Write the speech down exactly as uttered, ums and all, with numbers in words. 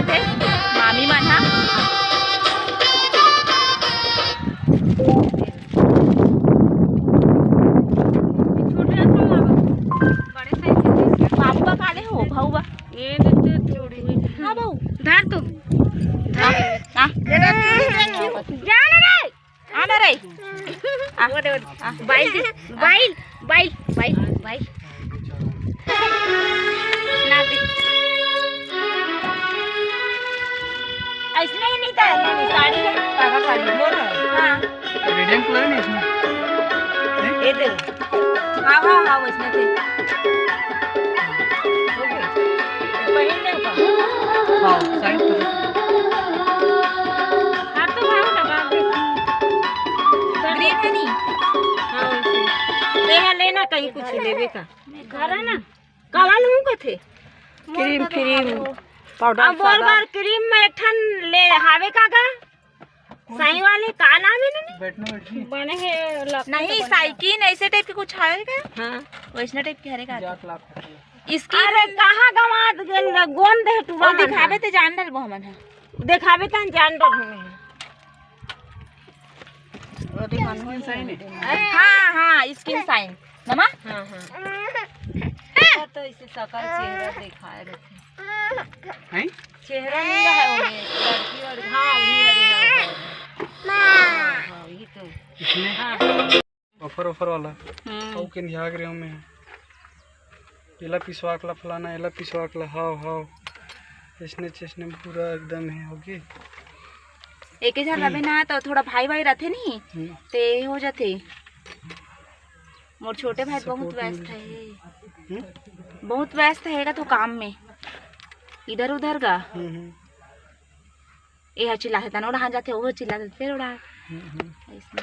मामी मन हा। पापा काले हो भौवा। हाँ बहू। धर तू। हाँ, हाँ। जा ना रे। आ ना रे। आ। बाइल दे, बाइल, बाइल, बाइल, बाइल। ना दे। ऐसने ही नहीं था, नहीं, नहीं, साड़ी है। पागा साड़ी, बोल रहा है। हाँ। रेडियम कलर नहीं इसमें? नहीं? ये दे। हाँ, हाँ, हाँ, वैसने थे। ओके। पहन ले का? हाँ, साड़ी तो। हाँ, तो भाव लगा दे। ग्रीन है नहीं? हाँ, वैसे। ले, हाँ, लेना कहीं कुछ लेवे का। घर है ना? काला लूं कथे? क्रीम, क्रीम, पाउडर, अब बोल सादा। बार क्रीम में एक ठन ले हावे का गा? साई वाले का नाम है ना? बैठना बैठनी। बने है लक-, नहीं, साइकिन ऐसे टाइप के कुछ हावे का? हाँ। वैसने टाइप के हरे का? जात लाख होता है। इसकी अरे कहाँ गंवा गेल, गोंद है टूरा वो मन दिखावे है। ते जान डलबो हमन है। दिखावे तन जान डलबो हमन है। वो दिखान हो स्किन साइन है। हाँ, हाँ, स्किन साइन। नमा? हाँ, हाँ। तो इसे सकल चेहरा दिखाए रहते। हैं? चेहरा नहीं रहा है वो में, लड़की और, हाँ, वही है, हाँ, हाँ। हाँ, हाँ, वही तो। इसमें हाँ। बफर वफर वाला। हम्म। अउ के निहाग रहे हूँ मैं। एला पिसवा के ला फलाना, एला पिसवा के ला, हाव, हाव। इसने चेसने पूरा एकदम है, होगी। एके झन हम्म। रबे ना, तो थोड़ा भाई भाई रथे नहीं, हम्म। ते हो जाथे। मोर छोटे भाई बहुत support व्यस्त मिलथे। है। हम्म? बहुत व्यस्त है का तो काम में, इधर उधर गा। हम्म, हम्म। ए ह चिल्लाथे, तन ओढ़ा जाथे, ओह चिल्लाथे, फिर ओढ़ा। हम्म, हम्म। ऐसने।